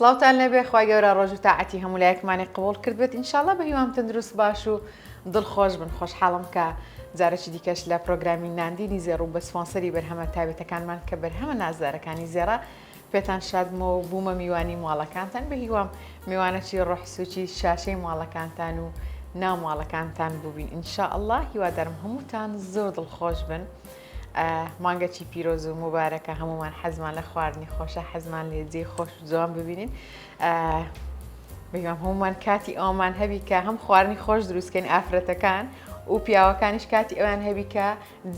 سڵاوتان لێبێ خوای گەورە ڕۆژ و تاعەتی هەموو لایەکمانی قبوڵ کردبێت ان شاءاللە بەهیوام تەندروست باش و دڵخۆش بن خۆشحاڵم کە جارێکی دیکەش لە پرۆگرامی ناندینی زێڕ و بە سپۆنسەری بەرهەمە تایبەتەکانمان کە بەرهەمە نازدارەکانی زێڕە پێتان شادمەوە و بوومە میوانی ماڵەکانتان بە هیوام میوانەکی ڕۆحسوکی شاشەی ماڵەکانتان و ناو ماڵەکانتان بووبین ان شاء اللە هیوادارم هەمووتان زۆر دڵخۆش بن مانگەکی پیرۆز و موبارەکە هەموومان حەزمان لە خواردنی خۆشە حەزمان لێ جێی خۆش و جوان ببینین بەهیوام هەمومان کاتی ئەومان هەبی کە هەم خواردنی خۆش دروستکەین ئافرەتەکان و پیاوەکانیش کاتی ئەویان هەبی کە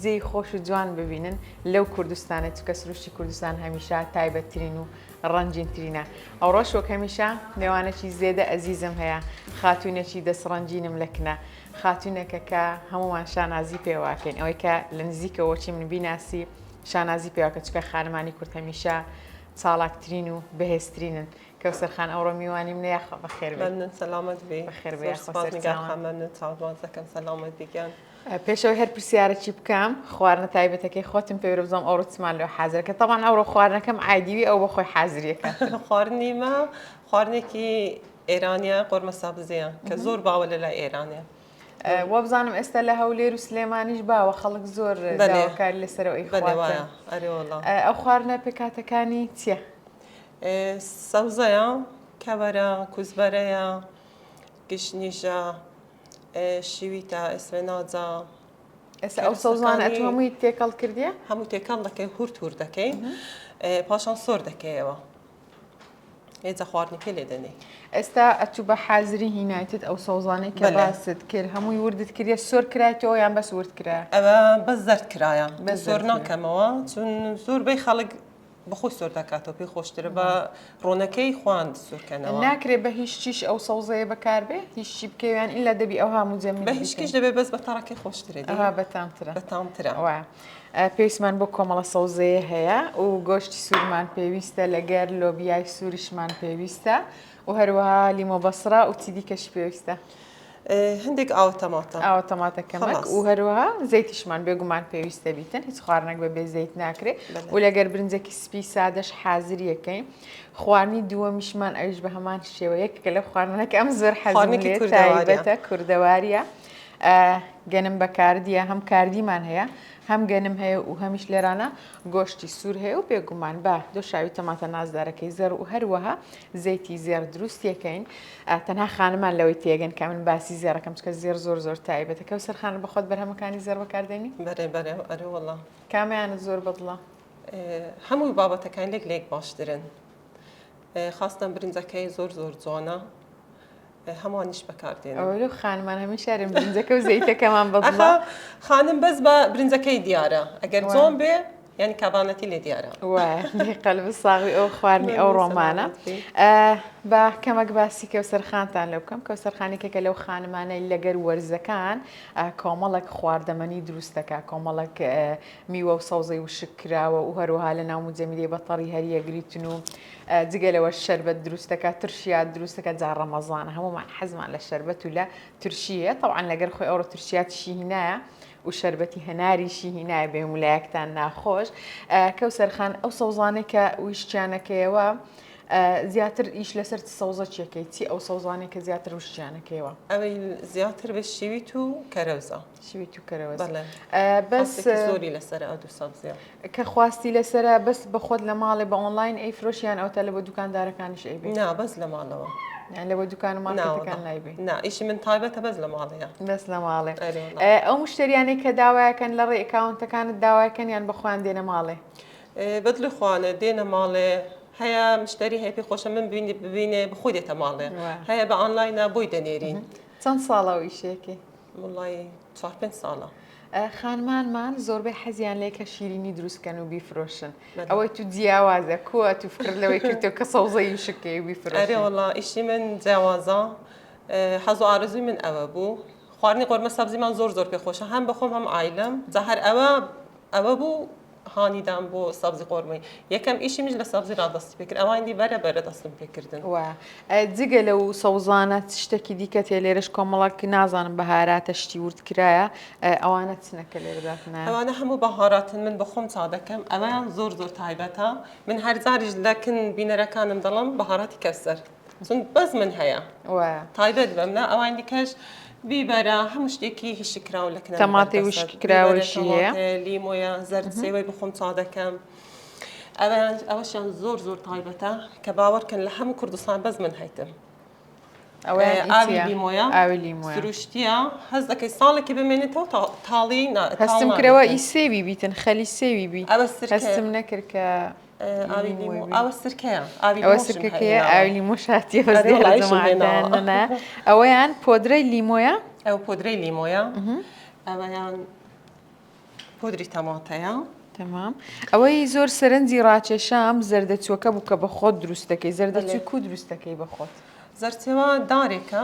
جێی خۆش و جوان ببینن لەو کوردستانە چکە سروشتی کوردستان هەمیشە تایبەتترین و ڕەنگینترینە ئەوڕۆش وەک هەمیشە مێوانێکی زێدە ئەزیزم هەیە خاتوونێکی دەستڕەنگینم لە کنە خاتوونێکە کە هەموومان شانازی پێوەکەین ئەوەی کە لە نزیکەوە چی من بیناسی شانازی پێوەکە چکە خانمانی کورد هەمیشە چاڵاکترین و بەهێزترینن. کەوسەر خان ئەوڕۆ میوانی منە یاخوا بەخێر بێی. مەمنون سەلامەت بی. بەخێر بێی زۆر یاخوا سپاس نیگار سەرچاوان. خان مەمنون چاوت ماچ دەکەم سەلامەت بی گیان. پێشەوەی هەر پرسیارەکی بکەم خواردنە تایبەتەکەی خۆتم پێ بێ بزانم ئەوڕۆ چمان لۆ حازرە کە تەبعەن ئەوڕۆ خواردنەکەم عادیوی ئەو بە خۆی حازریەکە. خواردنی مە خواردنێکی ئێرانیە قۆرمە سەبزیە کە زۆر باوە لە لای ئێرانێ. وابزانم ئێستا لە هەولێر و سلێمانیش باوە خەڵک زۆر داواکاری لەسەرەوە ئەیخواتن. ئەو خواردنە پێکهاتەکانی چییە؟ سەوزەیە، کەوەرە، کوزبەرەیە، گشنیژە، شیویتە، ئێسفێناجە. ئێستا ئەو سەوزانە ئەتوو هەمووی تێکەڵ کردیە؟ هەموو تێکەڵ دەکەی هورد هورد دەکەی پاشان سۆر دەکەیەوە. ئێجا خواردنەکەی لێ دەنێی. ئێستا ئەتوو بە حازری هینایتت ئەو سەوزانەی کە باست کرد هەمووی وردت کردیە سۆر کرایتەوە یان بەس ورد کرایە؟ ئەوە بەس زەرد کرایە سۆر ناکەمەوە چون زۆربەی خەڵک بەخۆی سۆر دەکاتەوە پێی خۆشترە بە ڕۆنەکەی خۆیان سۆرکەنەوە. ناکرێ بە هیچ چیش ئەو سەوزەیە بەکاربێ هیچ چی بکەی یان ئیلا دەبی ئەوها موجەمید بە هیچ کیش دەبێ بەس بە تەڕەکەی خۆشترە دی. ئەوها بەتامترە. بەتامترە. وایە. پێویستمان بۆ کۆمەڵە سەوزەیە هەیە و گۆشتی سوورمان پێویستە لەگەر لۆبیای سووریشمان پێویستە و هەروەها لیمۆ بەسڕە و چی دیکەش پێویستە؟ هەندێک ئاوە تەماتە. ئاوە تەماتە کەمەک و هەروەها زەیتیشمان بێگومان پێویستە بیتن هیچ خواردنێک بە بێ زەیت ناکرێ و لەگەر برنجێکی سپی سادەش حازریەکەین خواردنی دووەمیشمان ئەویش بە هەمان شێوە یەکێکە لەو خواردنانە کە ئەم زۆر حەزم لێ تایبەتە کوردەواریە گەنم بە کاردیە هەم کاردیمان هەیە هەم گەنم هەیە و هەمیش لێرانە گۆشتی سوور هەیە و بێگومان بە دۆشاوی تەماتە نازدارەکەی زێڕ و هەروەها زەیتی زێڕ دروستیەکەین تەنها خانمان لەوەی تێگەن کە من باسی زێڕەکەم چکە زێڕ زۆر زۆر تایبەتە کەوسەر خان بەخۆت بەرهەمەکانی زێڕ بەکاردێنی؟ بەرێ بەرێ ئەرێ وەڵا. کامیانت زۆر بەدڵە؟ هەمووی بابەتەکان لێک لێک باشترن خاستەن برنجەکەی زۆر زۆر جوانە هەمووانیش بەکاردێنن. ئەوە خانمان هەمیشە ئەرێن برنجەکە و زەیتەکەمان بەدڵە. خانم بەس بە برنجەکەی دیارە ئەگەر جوان بێ یانی کابانەتی لێ دیارە. وایە قەلب ساغی ئەو خواردنی ئەو ڕۆمانە. با کەمەک باسی کەوسەر خانتان لەو بکەم کەوسەر خان یەکێکە لەو خانمانەی لەگەر وەرزەکان کۆمەڵێک خواردەمەنی دروست دەکا کۆمەڵێک میوە و سەوزەی وشک کراوە و هەروەها لە ناو موجەمیدەی بەتەڕی هەریەگریتن و جگە لەوەش شەربەت دروست دەکات ترشیات دروست دەکات جا ڕەمەزانە هەموومان حەزمان لە شەربەت و لە ترشیە تەوان لەگەر خۆی ئەوڕۆ ترشیاتیشی هینایە و شەربەتی هەناریشی هینایە بێ مولایەکتان ناخۆش کەوسەر خان ئەو سەوزانەی کە ویشتیانەکەیەوە زیاتر ئیش لەسەر چ سەوزە چیەکەی چی ئەو سەوزانەی کە زیاتر وشتیانەکەیەوە؟ ئەوەی زیاتر بە شیویت و کەرەوزە. شیویت و کەرەوەز. بەڵێ. بەس زۆری لەسەرە ئەو دوو سەبزیە. کە خواستی لەسەرە بەس بە خۆت لە ماڵێ بە ئۆنلاین ئەیفرۆشی یان ئەوەتا لە بۆ دوکاندارەکانیش ئەیبەی؟ نا بەس لە ماڵەوە. یان لە بۆ دوکان و مارکێتەکان نایبەی؟ نا ئیشی من تایبەتە بەس لە ماڵێیە. بەس لە ماڵێ. ئەو مشتەریانەی کە داوایەکەن لە ڕێی ئەکاونتەکانت داوایەکەن یان بە خۆیان دێنە ماڵێ؟ بە دڵی خۆیانە دێنە ماڵێ هەیە مشتەری هەیە پێی خۆشە من ببینێ بەخۆی دێتە ماڵێ هەیە بە ئانلاینە بۆی دەنێرین. چەند ساڵە ئەو ئیشەیەکەی؟ وەڵای چوار پێنج ساڵە. خانمانمان زۆربەی حەزیان لێ کە شیرینی دروست کەن و بیفرۆشن ئەوەی تو جیاوازە کووە تو فکر لەوەی کردەوە کە سەوزەی وشکەی و بیفرۆشی؟ ئەرێ وەڵا ئیشی من جیاوازە حەز و ئارەزووی من ئەوە بوو خواردنی قۆرمە سەبزیمان زۆر زۆر پێ خۆشە هەم بەخۆم هەم عایلەم جا هەر ئەوە ئەوە بوو. هانی دام بۆ سەبزی قۆرمەی یەکەم ئیشی منیش لە سەبزی ڕا دەستی پێ کرد ئەوانی دی بەرە بەرە دەستم پێ کردن. وایە جگە لەو سەوزانە چ شتەکی دیکەت هەیە لێرەش کۆمەڵەک نازانم بەهاراتە شتی ورد کرایە ئەوانە چنە کە لێرە داتنایە؟ ئەوانە هەموو بەهاراتن من بە خۆم چا دەکەم ئەوەیان زۆر زۆر تایبەتە من هەر جاریش لە کن بینەرەکانم دەڵێم بەهاراتی کەوسەر چون بەس من هەیە وایە تایبەت بەمنە ئەوانی دیکەش بیبەرە هەموو شتێکی هیشک کراو لە کنار تەماتەی بەردەسەت. وشک کراوەشی بیبەرە، هەیە. تەماتە، لیمۆیە زەرد سێوەی بخۆم چا دەکەم ئەویان ئەوەشیان زۆر زۆر تایبەتە کە باوەڕکەن لە هەموو کوردستان بەس من هەیتم ئەوەیان ئاوی ئیچیە؟ لیمۆیە ئاوی لیمۆیە سروشتیە هەست دەکەی ساڵێکی بمێنێتەوە تاڵی نا تاڵ هەستم کرەوە نابێتن ئی سێوی بیتن خەلی سێوی بی ئەوە سرکەیە هەستم نەکرد کە ئاوی لیمۆی لیمۆ بی ئەوە سرکەیە ئاوی ئەوە لیمۆشم سرکەکەیە هێناوە ئاوی لیمۆ شاتیە بەس ئەرێ دیارە وەڵایشم جەماعەت هێناوە دایان نەنا ئەوەیان پۆدرەی لیمۆیە ئەو پۆدرەی لیمۆیە ئەوەیان پۆدری تەماتەیە. تەمام ئەوەی زۆر سەرنجی ڕاکێشام زەردەچووەکە بوو کە بە خۆت دروست دەکەی بەلێ زەردەچووی کوو دروست دەکەی بە خۆت؟ زەرچەوە دارێکە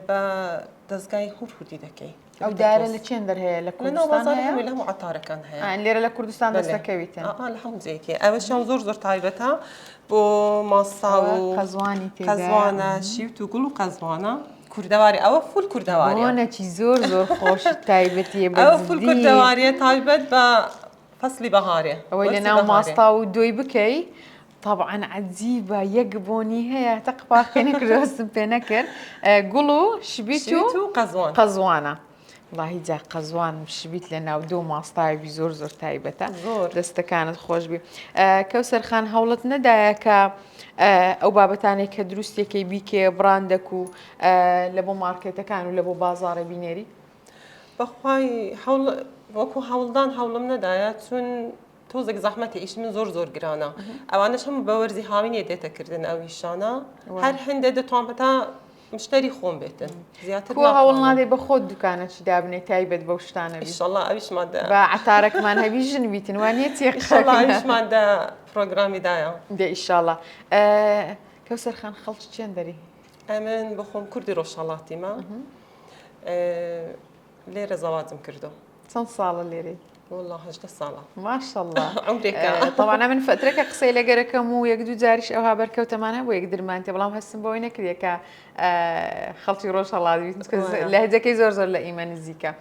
بە دەزگای هور هوردی دەکەی ئەو دەبێتە دارە تۆز. لە چێندەر هەیە لە لە ناو کوردستان بازاڕی هەیە؟ هەموو لە هەموو عەتارەکان هەیە. ئا لێرە لە کوردستان بەلێ دەستەکەویتن. ئا لە هەموو جێیەکی ئەوەشیان زۆر زۆر تایبەتە بۆ ماساو ئەوە و قەزوانی تێدایە. قەزوانە شیوت و گوڵ و قەزوانە کوردەواری ئەوە full کوردەواریە. بۆنەکی زۆر زۆر خۆش تایبەتیە بە ئەوە full جدی. کوردەواریە تایبەت بە فەسلی بەهارێ ئەوەی لە وەرزی ناو بەهارێ. ماستاو و دۆی بکەی تەبعەن عەجیبە یەک بۆنی هەیە هەتا قەپاخ پێ نەکرد هەستم پێ نەکرد گوڵ و شبیت و شبیت و قەزوان. قەزوانە وەڵاهی جا قەزوان شبیت لە ناو دۆ ماستاوی زۆر زۆر تایبەتە زۆر. دەستەکانت خۆشبی کەوسەر خان هەوڵت نەدایە کە ئەو بابەتانەی کە دروستێکەی بیکێ بڕاندەک و لە بۆ مارکێتەکان و لە بۆ بازاڕێ بینێری؟ بەخوای هەوڵ وەکو هەوڵدان هەوڵم نەدایە چون تۆزێک زەحمەتە ئیش من زۆر زۆر گرانە ئەوانەش هەموو بە وەرزی هاوینێ دێتە کردن ئەو ئیشانە هەر هەندێ دەتوان هەتا مشتری خۆم بێتن زیاتر کو هەوڵ ناتوانم. نادەی بە خۆت دوکانەکی دابنێ تایبەت بەو شتانە بی ئیشەڵا ئەویشمان دە با عەتارەکمان هەبی ژن بیتن وانیە ئیشەڵا تێقەکە ئەویشمان دە پرۆگرامی دایە. دە ئیشاڵا کەوسەر خان خەڵکی چێن دەری؟ ئەمن بەخۆم کوردی ڕۆژهەڵاتیمە لێرە زەواجم کردو. چەند ساڵە لێرەی؟ وەڵا 18 ساڵە. ماشەڵڵا. عومرێکە. تەبعەن ئەمن فەترەکە قسەی لەگەرەکەم و یەک دوو جاریش ئەوها بەرکەوتەمان هەبوو یەک درمان تێ بەڵام هەستم بەوەی نەکردیە کە خەڵکی ڕۆژهەڵات بیت چونکە لەهجەکەی زۆر زۆر لە ئیمە نزیکە.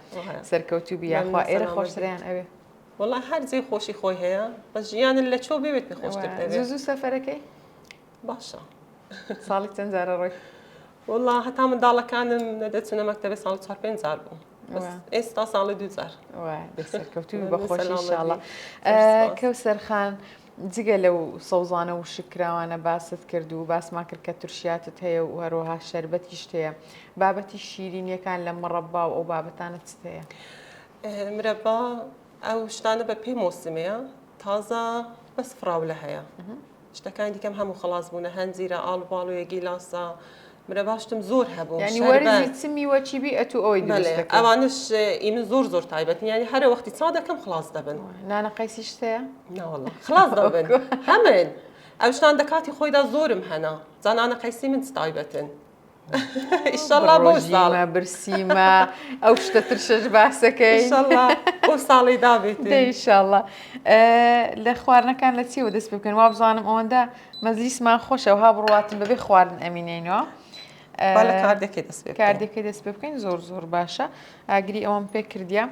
سەرکەوتوو بی یاخوا ئێرە خۆشترە یان ئەوێ؟ وەڵا هەر جێی خۆشی خۆی هەیە بەس ژیانت لە چۆ بێت پێ خۆشتر دەبێت. زوو زوو سەفەرەکەی؟ باشە. ساڵی چەند جارە ڕۆی؟ وەڵا هەتا منداڵەکانم نەدەچوونە مەکتەبێ ساڵی چوار پێنج جار بوو بەس ئێستا ساڵی دوو جار. دەی سەرکەوتوو بی بەخۆشی ئینشاڵڵا. کەوسەر خان جگە لەو سەوزانە وشک کراوانە باست کرد و باسمان کرد کە ترشیاتت هەیە و هەروەها شەربەتیشت هەیە بابەتی شیرینیەکان لە مڕەبا و ئەو بابەتانە چت هەیە؟ مرەبا ئەو شتانە بە پێی مۆسمەیە تازە بەس فراولە هەیە شتەکانی دیکەم هەموو خەڵاس بوونە هەنجیرە ئاڵوباڵویە گیلاسە مرەبا شتم زۆر هەبوو یعنی وەرزی چ میوە چی بی ئەتوو ئەوەی دروست دەکەی ئەوانش ئی من زۆر زۆر تایبەتن یعنی هەرە وەختی چا دەکەم خلاص دەبن نانە قەیسیشت هەیە؟ ناوەڵا خلاص دەبن هەمن ئەو شتان دەکاتی خۆیدا زۆرم هەنا جا نانە قەیسی من چ تایبەتن ئیشەڵا بۆ ساڵ ڕۆژیمە برسیمە ئەو شتە ترشەش باسەکەی ئیشەڵا بۆ ساڵی دابێت دەی ئیشەڵا لە خواردنەکان لە چیەوە دەست پێ بکەین وابزانم ئەوەندە مەجلیسمان خۆشە وها بڕواتن بەبێ خواردن ئەمینەینەوە با لە کاردەکەی دەست پێ بکەین کاردەکەی دەست پێ بکەین زۆر زۆر باشە ئاگری ئەوەم پێ کردیە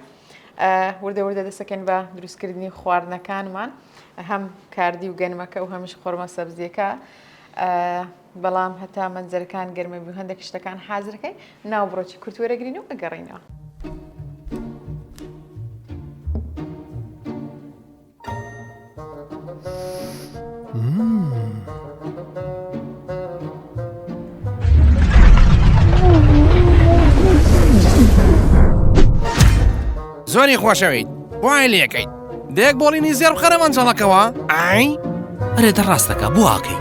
وردە وردە دەسەکەین بە دروستکردنی خواردنەکانمان هەم کاردی و گەنمەکە و هەمیش قۆرمە سەبزیەکە بەڵام هەتا مەنجەرەکان گەرمە بی و هەندێک شتەکان حازرەکەین ناو بڕۆکی کورت وەرەگرین و ئەگەڕینەوە. زۆری خۆشەویت وای لەکەیت دەیەک بۆڵینی زێڕ بخەرە مەنجەڵەکەوە ئای ئەرێ دە ڕاستەکە بۆ ئاکەی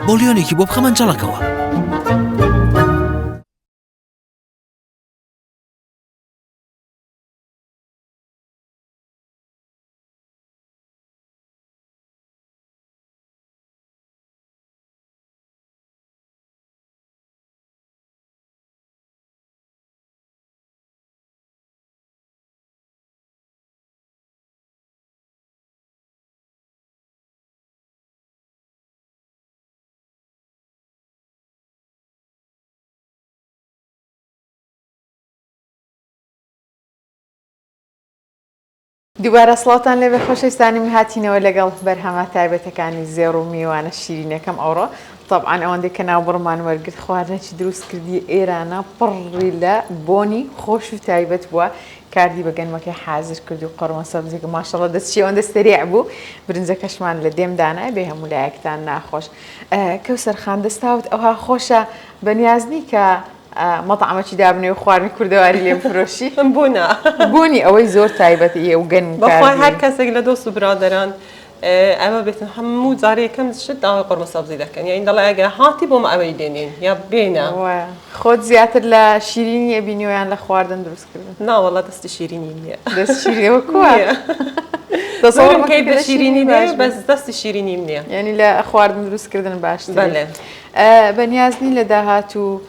بۆلیۆنێکی بۆ بخە مەنجەڵەکەوە. دووبارە سڵاوتان لێبێ خۆشەویستانی من هاتینەوە لەگەڵ بەرهەمە تایبەتەکانی زێڕ و میوانە شیرینەکەم ئەوڕۆ تەبعەن ئەوەندەی کە ناوبڕمان وەرگرت خواردنێکی دروست کردی ئێرانە پڕی لە بۆنی خۆش و تایبەت بووە کاردی بە گەنمەکەی حازر کرد و قۆرمە سەبزێکە ماشەڵە دەستچی ئەوەندە سەریع بوو برنجەکەشمان لە دێم دانای بێ هەموو لایەکتان ناخۆش کەوسەر خان دەستاوت ئەوها خۆشە بەنیازنی کە مەتعەمەکی دابنێ و خواردنی کوردەواری لێ بفرۆشی؟ بۆ نا؟ بۆنی ئەوەی زۆر تایبەتی و گەنم بەخوای هەر کەسێک لە دۆست و برادەران ئەوە بێتن هەموو جارێ یەکەم شت داوای قورمە سەبزی دەکەن یانی دەڵێ ئەگەر هاتی بۆم ئەوەی دێنین یا بێنە. خۆت زیاتر لە شیرینی ئەبینیەوە یان لە خواردن دروست کردن؟ نا وەڵا دەستی شیرینیم نییە. دەست شیرینەوە کووە؟ زۆرم کەی بە شیرینی بێ بەس دەستی شیرینیم نییە. یانی لە خواردن دروست کردن باشتری؟ بەلێ. بەنیاز نی لە داهاتوو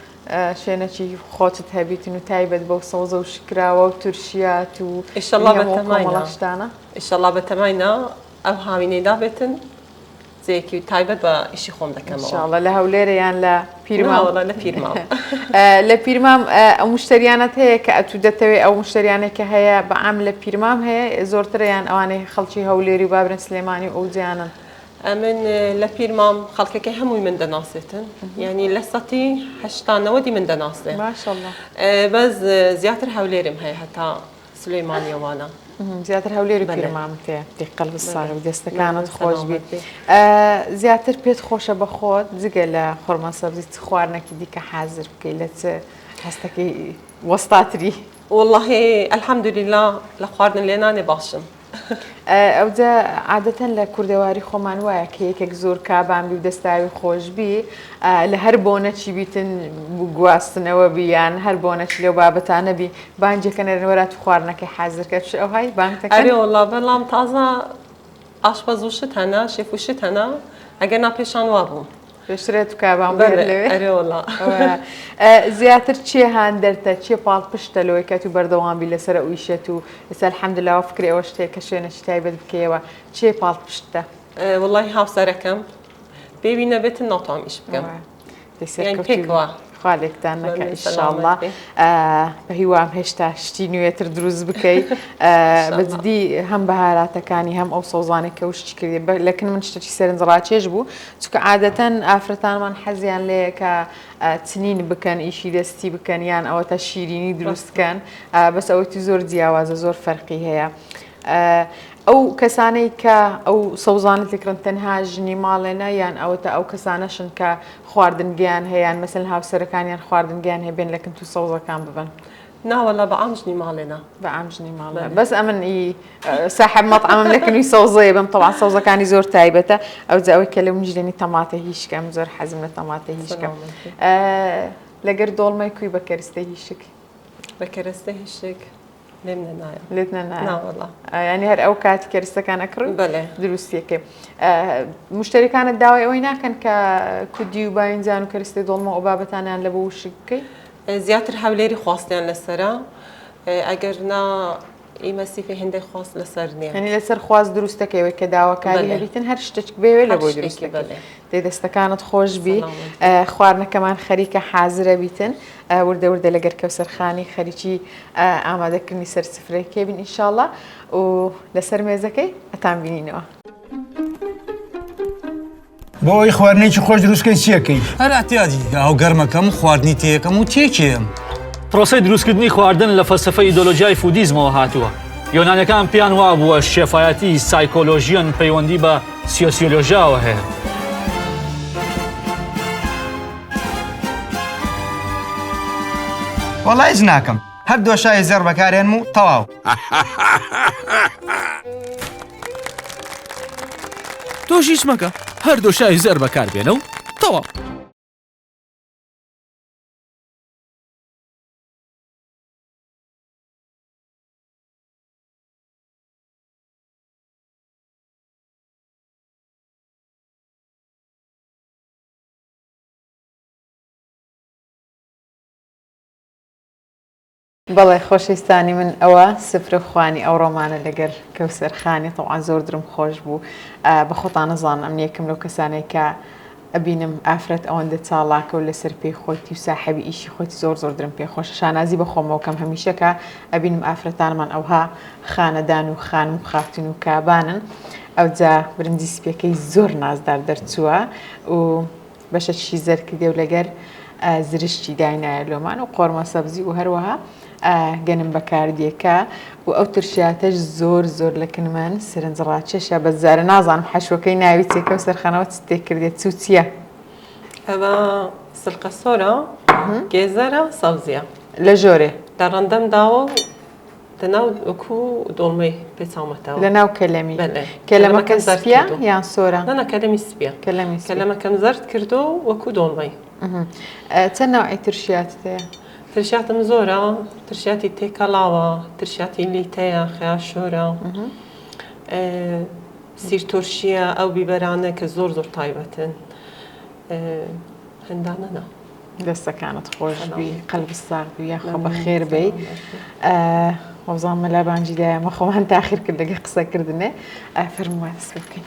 شوێنەکی خۆتت هەبیتن و تایبەت بەو سەوزە و شکراوە و تورشیات و ئیشەڵا بەتەمای شتانە؟ ئیشەڵا بەتەمای نا ئەو هاوینەی دابێتن جێیەکی تایبەت بە ئیشی خۆم دەکەمەوە. ئیشەڵا لە هەولێرە یان لە پیرمام؟ وەڵا لە پیرمام. لە پیرمام ئەو مشتریانەت هەیە کە ئەتوو دەتەوێ ئەو مشتریانەی کە هەیە بە عام لە پیرمام هەیە زۆرترە یان ئەوانەی خەڵکی هەولێری و بابرن سلێمانی و ئەو جێیانەن؟ ئەمن لە پیرمام خەڵکەکەی هەمووی من دەناسێتن یعنی لە سەتی هەشتا نەوەدی من دەناسێ ماشەڵڵا بەس زیاتر هەولێرم هەیە هەتا سلەیمانیەوانە زیاتر هەولێر و پیرمام تێ دیقەل بساغ دەستەکانت خۆش بیت زیاتر پێت خۆشە بە خۆت جگە لە خورما سەبزی چ خواردنێکی دیکە حازر بکەی لە چ هەستەکەی وەستاتری واللهی الحمدلله لە خواردن لێنانێ باشم ئەوجا عادەتەن لە کوردەواری خۆمان وایە کە یەکێک زۆر کابان بی و دەستاوی خۆش بی لە هەر بۆنەچی بیتن گواستنەوە بی یان هەر بۆنەچی لەو بابەتانە بی بانگێکە نەرن وەرا تو خواردنەکەی حازر کە چ ئەوهای بانگتەکەن؟ ئەرێ وەڵا بەڵام تازە ئاشپەز و شت هەنە شێف و شت هەنە ئەگەر نا پێشان وابوو. پێشترێ تو کابان بوو لەوێ؟ ئەرێ وەڵا. زیاتر چێ هاندەرتە چێ پاڵپشتە لەوەی کە تو بەردەوام بی لەسەر ئەو ئیشەت و ئێستا الحمدللە وا فکری ئەوەشت هەیە کە شوێنێکی تایبەت بکەیەوە چێ پاڵپشتتە؟ وەڵاهی هاوسەرەکەم بێوی نەبێتن ناتوانم ئیش بکەم. پێکەوە خوا لێکتان نەکا ئیشاڵڵا بە هیوام هێشتا شتی نوێتر دروست بکەی بەجدی هەم بەهاراتەکانی هەم ئەو سەوزانێک کە وشتی کردی لەکن من شتێکی سەرنجڕاکێش بوو چونکە عادەتەن ئافرەتانمان حەزیان لێیە کە چنین بکەن ئیشی دەستی بکەن یان ئەوە تا شیرینی دروستکەن بەس ئەوەی تو زۆر جیاوازە زۆر فەرقی هەیە. ئەو کەسانەی کە ئەو سەوزانە دەکڕن تەنها ژنی ماڵێنە یان ئەوەتا ئەو کەسانەشن کە خواردنگەیان هەیە یان مەسەلەن هاوسەرەکانیان خواردنگەیان هەیە بێن لە کنت و سەوزەکان ببەن؟ نا وەڵا بە عام ژنی ماڵێنە. بە عام ژنی ماڵێ بەس ئەمن ئی ساحب مەطعەمم لە کنوی سەوزەیە بم تەبعەن سەوزەکانی زۆر تایبەتە ئەوجا ئەوەی کە لەو منیش دێنی تەماتە هیشکە ئەمن زۆر حەزم لە تەماتە هیشکە لەگەر دۆڵمەی کوی بە کەرستەی هیشک؟ بە کەرەستە هیشک لێم نەنایە. لێت نەنایە؟ نا وەڵا. یانی هەر ئەو کاتی کەرستەکان ئەکڕی بەلێ. دروستیەکەی. مشتەریەکانت داوای ئەوەی ناکەن کە کودی و باینجان و کەرستەی دۆڵمە و ئەو بابەتانەیان لە بۆ وشک بکەی؟ زیاتر هەولێری خواستیان لەسەرە ئەگەر نا ئیمە سیفی هێندەی خواست لەسەر نییە. یانی لەسەر خواست دروست دەکەی ئەوەی کە داواکاری هەبیتن هەر شتێک بێوێ لە بۆی دروست دەکەی. دەی دەستەکانت خۆش بی خواردنەکەمان خەریکە حازرە بیتن وردە وردە لەگەر کەوسەرخانی خەریکی ئامادەکردنی سەر سفرەکەی بین ئینشاڵڵا و لەسەر مێزەکەی ئەتان بینینەوە. بۆ ئەوەی خواردنێکی خۆش دروستکەی چیەکەی؟ هەر ئەعتیادی ئاو گەرمەکەم خواردنی تێکەم و تێکێم. پرۆسەی دروستکردنی خواردن لە فەلسەفەی ئیدۆلۆژیای فودیزمەوە هاتووە. یۆنانیەکان پێیان وابووە شێفایەتی سایکۆلۆژیەن پەیوەندی بە سیۆسیۆلۆژیاوە هەیە. وەڵا هیچ ناکەم هەر دۆشاوی زێڕ بەکارێنم و تەواو. تۆش هیچ مەکە هەر دۆشاوی زێڕ بەکاربێنە و تەواو. بەڵێ خۆشەویستانی من ئەوە سفرە خوانی ئەو ڕۆمانە لەگەر کەوسەر خانی تەوان زۆر درم خۆش بوو بە خۆتان نەزانن ئەمن یەکم لەو کەسانەی کە. ئەبینم ئافرەت ئەوەندە چاڵاکە و لەسەر پێی خۆیتی و ساحێبی ئیشی خۆیتی زۆر زۆر درم پێ خۆشە شانازی بە خۆمەوە کەم هەمیشە کە ئەبینم ئافرەتانمان ئەوها خانەدان و خانم و خاتون و کابانن ئەوجا برنجی سپیەکەی زۆر نازدار دەرچووە و بەشەکیشی زەرد کردێ و لەگەر زرشتی داینایە لۆمان و قۆرمە سەبزی و هەروەها گەنم بەکاردیەکە و ئەو ترشیاتەش زۆر زۆر لە کن من سرنج ڕاکێشە بەس جارە نازانم حەشوەکەی ناوی چیە کەو سەرخەنەوە چ تێ کردێ چ و چیە؟ ئەوە سلقە سۆرە گێزەرە سەوزیە. لە ژۆرێ. لە ڕەندەم داوە و لەناو وەکو دۆڵمەی پێچاومەتەوە. لەناو کەلەمی. بەلێ. کەلەمەکە سپیە یان سۆرە؟ نا نا کەلەمی سپیە. کەلەمی سپیە. کەلەمەکەم زەرد کردو وەکو دۆڵمەی. چەند نەوعی ترشیاتت هەیە؟ ترشیاتم زۆرە، ترشیاتی تێکەڵاوە، ترشیاتی لیتەیە، خەیارشۆرە، سیر ترشیە، ئەو بیبەرانە کە زۆر زۆر تایبەتن هەندانە نا. دەستەکانت خۆش بی قەلبت ساغ بی یاخوا بەخێر بێی وەبزانم مەلا بانگی دایە مە خۆمان تاخیر کرد لەگە قسەکردنێ فەرموو با دەست پێ بکەین.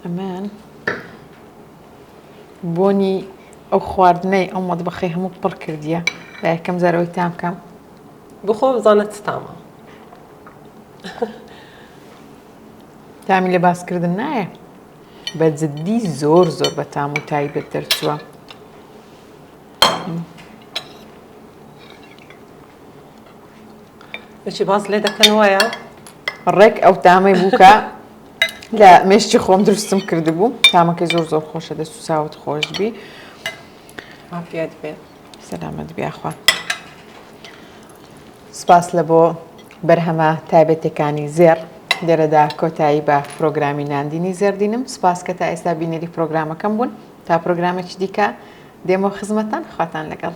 ئەمان بۆنی ئەو خواردنەی ئەو مەتبەخەی هەموو پڕ کردیە با یەکەم جار ئەوەی تام کەم. بخۆ بزانە چ تامە. تامی لە باسکردن نایە بە جدی زۆر زۆر بە تام و تایبەت دەرچووە. بچی باس لێ دەکەن وایە؟ ڕێک ئەو تامەی بوو کە لە مێشکی خۆم دروستم کردبوو تامەکەی زۆر زۆر خۆشە دەست و چاوت خۆش بی عافیەت بێ سەلامەت بی یاخوا سپاس لە بۆ بەرهەمە تایبەتەکانی زێڕ لێرەدا کۆتایی بە پرۆگرامی ناندینی زێڕدینم سپاس کە تا ئێستا بینەری پرۆگرامەکەم بوون تا پرۆگرامێکی دیکە دێمەوە خزمەتان خواتان لەگەڵ.